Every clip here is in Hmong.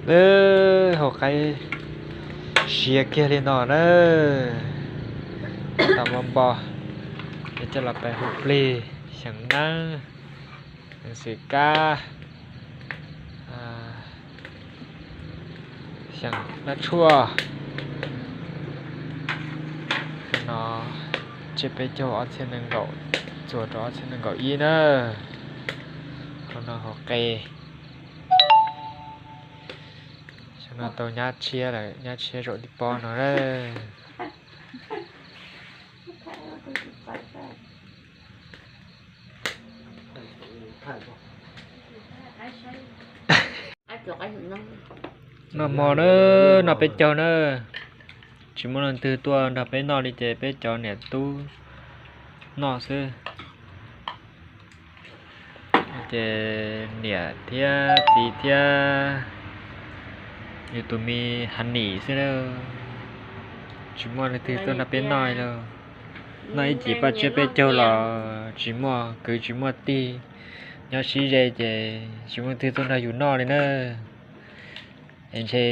Lawv hauv qaib siav kiag li no na. Tau muaj npo, coj los pais hu plig, xyeem neeb, xyeem xwm kab, xyeem nab tshuaj. No tsiab peb caug ob txhiab nees nkaum, txuas rau ob txhiab nees nkaum ib na. Qhov no hauv qe. Xyoo no tau nyab tshiab lawm, nyab tshiab zaum tib pob no lawm. Noj hmo na, noj peb caug na. Tsis muaj leej twg tuaj nrog peb noj li ces peb cov niam tub noj xwb. Ces niam thiab txiv thiab yus tus me Hav Nim xwb na. Tsis muaj leej twg tuaj nrog peb noj li. Noj ib cim paj tsiab peb caug los tsis muaj kwv tsis muaj tij, nyob sib ze ces tsis muaj leej twg tuaj nrog yus noj li na. Es ntshe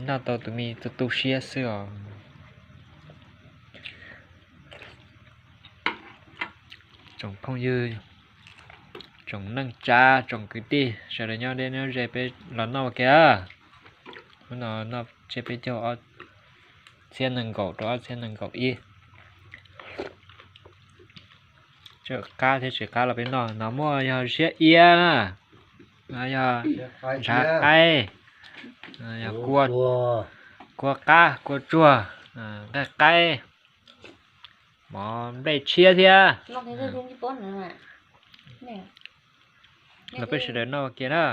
noj tau tus me tu tu siab xwb os. Tsoom phooj ywg, tsoom neej tsa, tsoom kwv tij sawv daws nyob deb nyob ze, peb los noj ua ke. Hnub no noj tsiab peb caug ob txhiab nees nkaum rau ob txhiab nees nkaum ib. Tseem qab thiab tsis qab los peb noj. No muaj yog ziab iab na, no yog ntshav qaib, yog kua qab, kua tsuag, nqaij qaib, mov nplej tshiab thiab. Los peb sawv daws noj ua ke na.